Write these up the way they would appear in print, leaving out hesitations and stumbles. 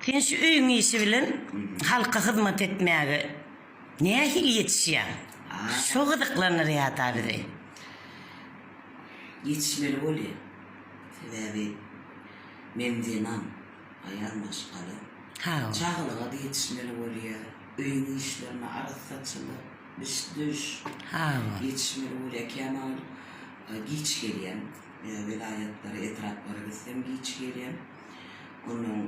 Sen şu öýüň işi bilen halka hyzmat etmäge nähili ýetişýäň? Şo gyzyklandyrýar-da bizi. Ýetişmeli bolýar. Sebäbi men zenan, aýal maşgala. Çagalyga-da ýetişmeli bolýar. Öýüň işlerine, arassaçylyk, biş-düş ýetişmeli bolýar. Kämahal giç gelýän. Welaýatlara, etraplara gitsem giç gelýän. Onuň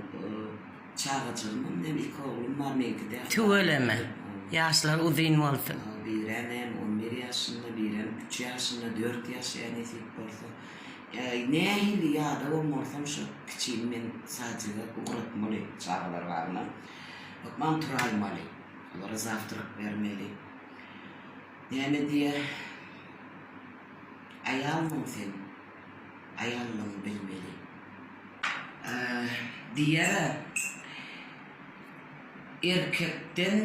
çagajygymam näme, iki oglum bar, meňki däl. Tüweleme. Ýaşlary uzyn bolsun. Birä näme, on bir ýaşynda, birem üç ýaşynda, dört ýaşaýar nesip bolsa. Nähili ýadawam bolsam şo kiçini men sadige ugratmaly çagalar bagyna. Hökman turaýmaly. Olara zawtrak bermeli. Näme diýýär? Aýalmyň sen? Aýallygyňy bilmeli. Diýýär-ä, Erkekden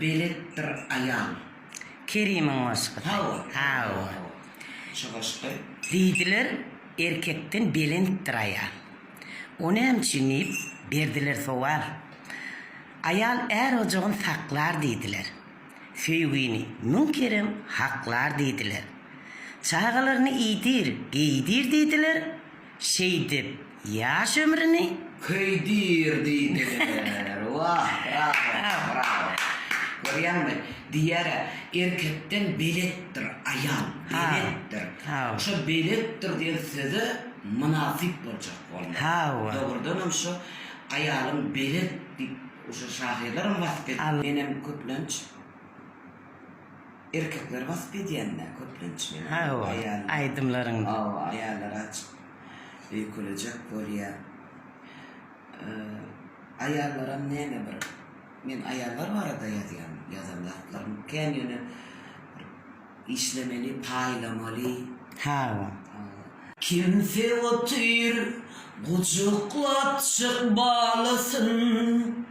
beletdir aýal. Kerimiň goşgusy. Hawa. Hawa. Şo goşgy. Diýdiler, Erkekden belentdir aýal. O näme üçin diýip, berdiler sowal. Aýal är ojagyn saklar diýdiler. Söýgini müň kerem haklar diýdiler. Çagalaryny iýdir, geýdir diýdiler, şeýdip, ýaş ömrüni. Köýdür diýdiler. Wah, brawo, brawo. Görýäňmi, diýýär-ä, erkekden beletdir aýal, beletdir. Şo beletdir diýen söze mynasyp boljak bolmaly. Dogrudanam şo aýalyň belet diýip Uşa şahyrlaram wasp edip, menem köplenç erkekleri wasp edýän-dä köplenç men. Hawa, aýdymlaryňda. Hawa, aýallar açyp öýkelejek bolýar. Aýallaram näme bir, men aýallar barada ýazýan, ýazan zatlarym kän ýöne bir işlemeli, paýlamaly. Hawa. Kimse otyr gujaklapjyk balasyn,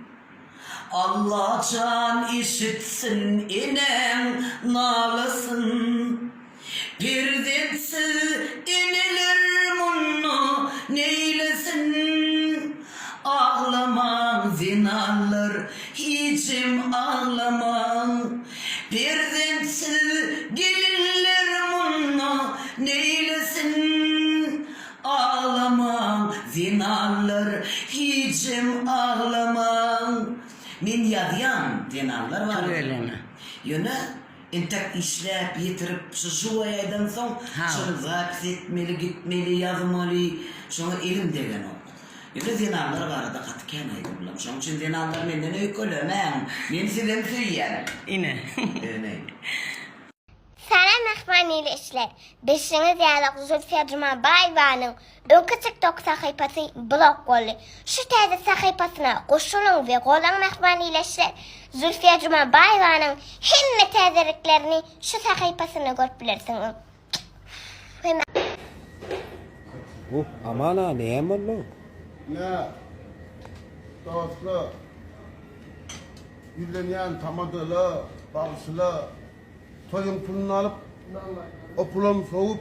Allajan eşitsin enäň nalasyn. Perzentsiz eneler munda neýlesin, Aglamaň zenanlar hijem aglamaň. Perzentsiz gelinler munda neýlesin, Aglamaň, zenanlar, hijem aglamaň. Men ýazýan zenanlar barada. Tüweleme. Ýöne entek işläp ýetirip şu žuwaý aýdansoň şony zapis etmeli, gitmeli, ýazmaly, şoňa elim degenok. Ýöne zenanlar barada gaty kän aýdymlam. Şonuň üçin zenanlar menden öýkelemäň. Men sizem söýýän. Ine. Ýöne. Salam mähriban ildeşler! Bilşiňiz ýaly Zülfiýa Jumabaýewanyň öňki TikTok sahypasy blok boldy. Şu täze sahypasyna goşulyň we golaň mähriban ildeşler! Zülfiýa Jumabaýewanyň hemme täzeliklerini şu sahypasynda görüp bilersiňiz. Uh, Aman-a, näme boldy? Ine, dostlar, ýüzlenýän tamadalar, bagşylar, toýuň puluny alyp, o pulam sowup,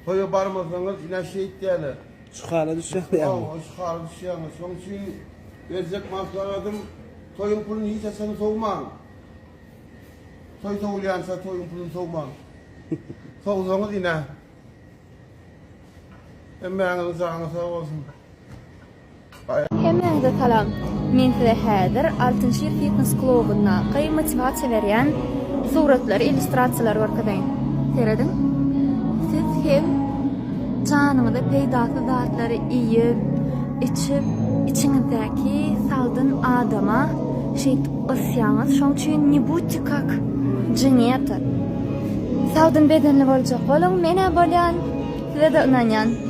toýa barmasaňyz, ine şeýtýärler. Şu hala düşýäň diýýäňmi? Hawa, şu hala düşýäňiz. Şonuň üçin berjek maslahatym, toýuň puluny hiç haçan sowmaň. Toý sowulýança toýuň puluny sowmaň. Sowsaňyz ine. Hemmäňiziň janyňyz sag bolsun. Hemmäňize salam. Men size häzir Altyn Şir fitnes klubyndaky motiwasiýa berýän suratlary, illýustrasiýalary görkezeýin. Serediň. Siz hem janyňyza peýdasyz zatlary iýip, içip, içiňizdäki sagdyn adama şeýdip gysýaňyz. Şoň üçin ne budte kak Jeneta. Sagdyn bedenli boljak boluň. Men-ä bolýan, size-de ynanýan.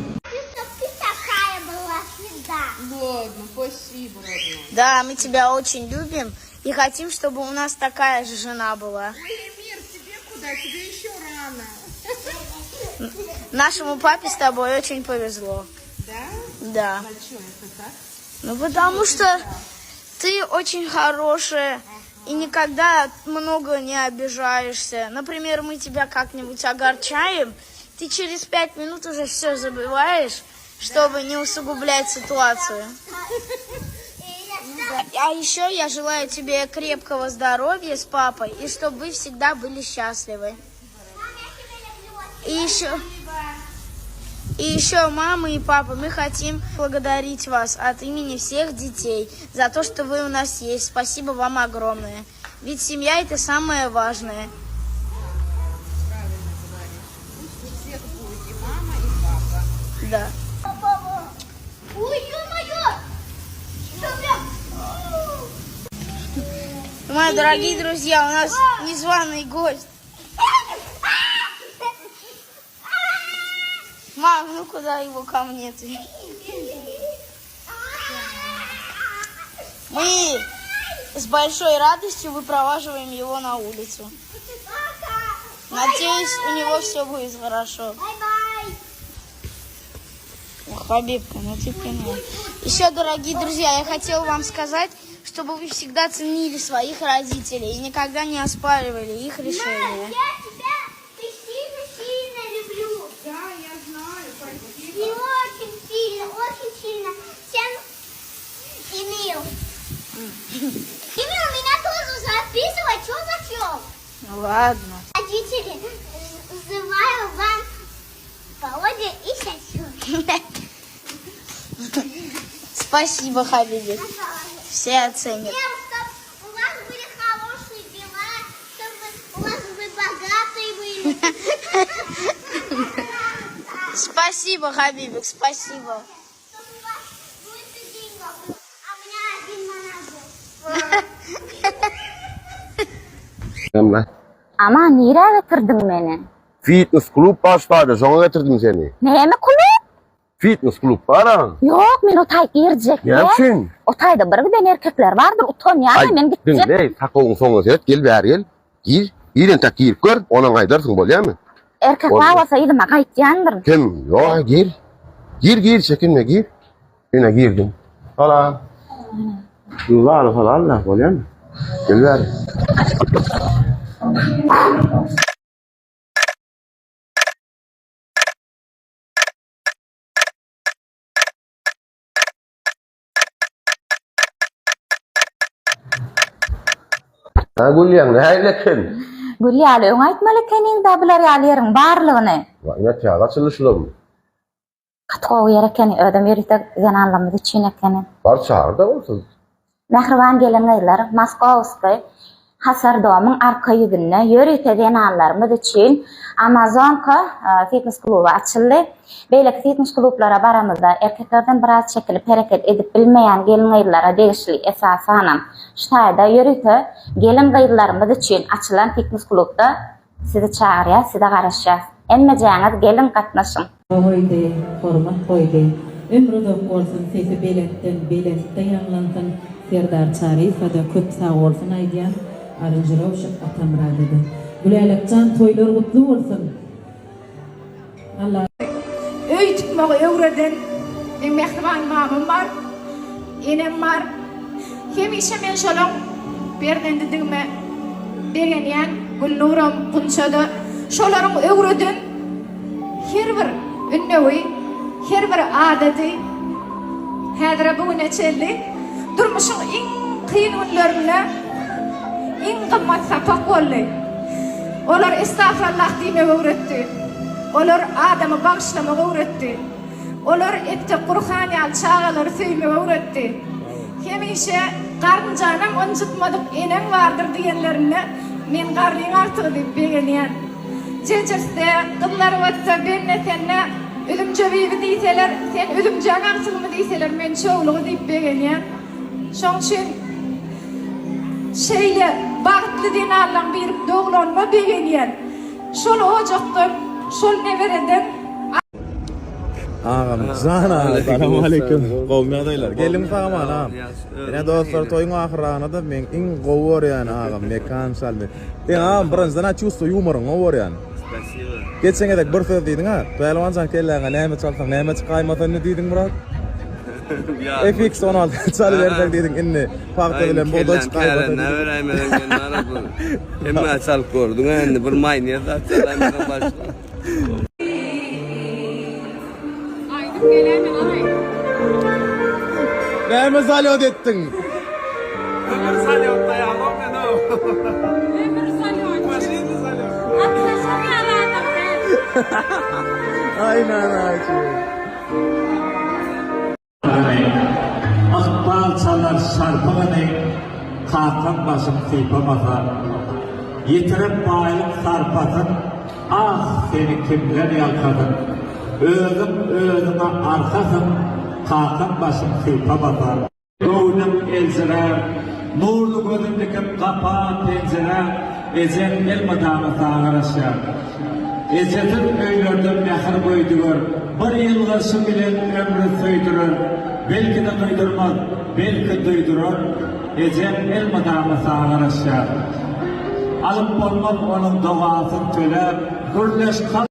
Да, мы тебя очень любим и хотим, чтобы у нас такая же жена была. Ой, Эмир, тебе куда? Тебе еще рано. Нашему папе с тобой очень повезло. Да? Да. А что это так? Ну, потому что ты очень хорошая и никогда много не обижаешься. Например, мы тебя как-нибудь огорчаем, ты через пять минут уже все забываешь, чтобы не усугублять ситуацию. Ну. А еще я желаю тебе крепкого здоровья с папой и чтобы вы всегда были счастливы. И еще, и еще мама и папа, мы хотим благодарить вас от имени всех детей за то, что вы у нас есть. Спасибо вам огромное. Ведь семья это самое важное. Правильно говоришь. Пусть у всех будет и мама, и папа. Да. Ой, ё-моё! Что прям? Мои дорогие друзья, у нас незваный гость. Мам, ну куда его ко мне ты? Мы с большой радостью выпроваживаем его на улицу. Надеюсь, у него все будет хорошо. Bye-bye. Ох, Хабибка, ну ты понял. Еще, дорогие друзья, я хотела вам сказать, чтобы вы всегда ценили своих родителей и никогда не оспаривали их решения. Я тебя ты сильно-сильно люблю. Да, я знаю, спасибо. И очень сильно, очень сильно. Всем Эмил. Эмил, меня тоже записывай, что зачем? Ну ладно. Родители, желаю вам Володя и сосед. Спасибо, Хабибик. Все оценят. Всем, чтоб у вас были хорошие дела, чтобы у вас вы богатые были. Спасибо, Хабибик, спасибо. Чтобы у вас больше денег было, а у меня один манат был. Näme? Aman nirä getirdiň meni? Fitness klub başlady, şoňa getirdim seni. Näme klub? Fitness klub bar-a. Ýok, men o taý girjek. Näme üçin? O taýda bir giden erkekler bardyr, utanýan men gitjek. Diňle, sakawyň soňuna seret, gel bäri gel. Gir, gir entek girip gör, ondan gaýdarsyň bolýamy? Erkek bar bolsa yzyma gaýtýandyryn. Kim? Ýok, gir. Gir, gir, çekinme, gir. Ine girdim. Salam. Ýuwlar falan da bolýamy? Gel bäri. Ha gülýäň, nähili eken? Gül ýaly öň aýtmaly ekeniň-dä bular ýaly ýeriň barlygyny. Ine täze açyldy şulam. Gaty gowy ýer ekeni, özem ýörite zenanlarymyz üçin ekeni. Bar çagyr-da bolsa. Mähriban gelin-gyzlar, Moskowskiý Hasar domyň arka ýüzünde ýörite zenanlarymyz üçin Amazonka fitnes kluby açyldy. Beýleki fitnes klublara baramyzda erkeklerden biraz çekilip hereket edip bilmeýän gelin-gyzlara degişli esasanam şu taýda ýörite gelin-gyzlarymyz üçin açylan fitnes klubda sizi çagyrýas, size garaşýas. Hemmejäňiz geliň gatnaşyň. Goýdy, hormat goýdy. Ömri uzak bolsun, sesi belentden belentde ýaňlansyn. Serdar Çaryýewada köp sagbolsun aýdýan, aranžirowşik Atamyradada. Gülälekjan toýlar gutly bolsun. Alla. Öý tutmagy öwreden meň mähriban mamam bar, enem bar. Hemişe men şolaň perzendidigime begenýän, Gülnuram, Gunça-da şolaryň öwreden her bir ündewi, her bir adaty häzire bu güne çenli durmuşyň iň kyn günlerinde iň gymmat sapak boldy. Olar estagfurallah diýmegi öwretdi. Olar adamy bagyşlamagy öwretdi. Olar eptek Gurhan ýaly çagalary söýmegi öwretdi. Hemişe Garynjanam ynjytmadyk eneň bardyr diýenlerinde men garryň artygy diýip begenýän. Jejirse, gyzlar batsa, bende-sende Üzümje bibi diýseler, sen Üzümjäň agtygymy diýseler, men çowlugy diýip begenýän. Şoň üçin şeýle bagtly zenanlaň biri doglanyma begenýän. Şol ojakdan, şol nebereden Agam jan aga salam aleyküm. Gowy ýagdaýlar. Geldiň sag-aman agam. Ine dostlar toýuň ahyrragyna-da meň iň gowy görýän agam Mekan Şalmy. Seň agam birinjiden-ä çувство ýumoryňy gowy görýän. Spasibo. Geçen gezek bir söz diýdiň-ä. Pälwan jan kelläňe näme çalsaň näme çykaýmasa indi diýdiň Myrat. FX 16 çalyberseň diýdiň indi pagta bilen bugdaý çykaýmasa diýdiň. Näberäýmeden gelmän bu. Hemme çalyp gördüň indi bir maýnez zat çalaýmasaň başga. Aýdyp geläýmen aý. Näme zalýot etdiň? Ömür salýotda ýalam men o. Ömür salýot. Maşynly salýot. Atlaşan ýaly adam däl. Aýnan aýçy. Ykbal çalar şarpygyny, Kakam başym sypamasa. Ýitiren baýlyk sarpasyn, Ah, seni kimler ýalkasyn. Özüň özüňe arkasyň, Kakam başym sypamasa. Göwnüm eljirär, Nurly gözün dikip gapa, penjirä, Ejeň elmydama saňa garaşýar. Ejesiz öýlerde mähir göýdüger, Bir ýylgyrşy bilen ömri söýdürer, Belki-de duýdurmaz, belki duýdurar, Ejeň elmydama saňa garaşýar. Alyp bolmaz onuň dogasyn töläp, Gürleş kalp.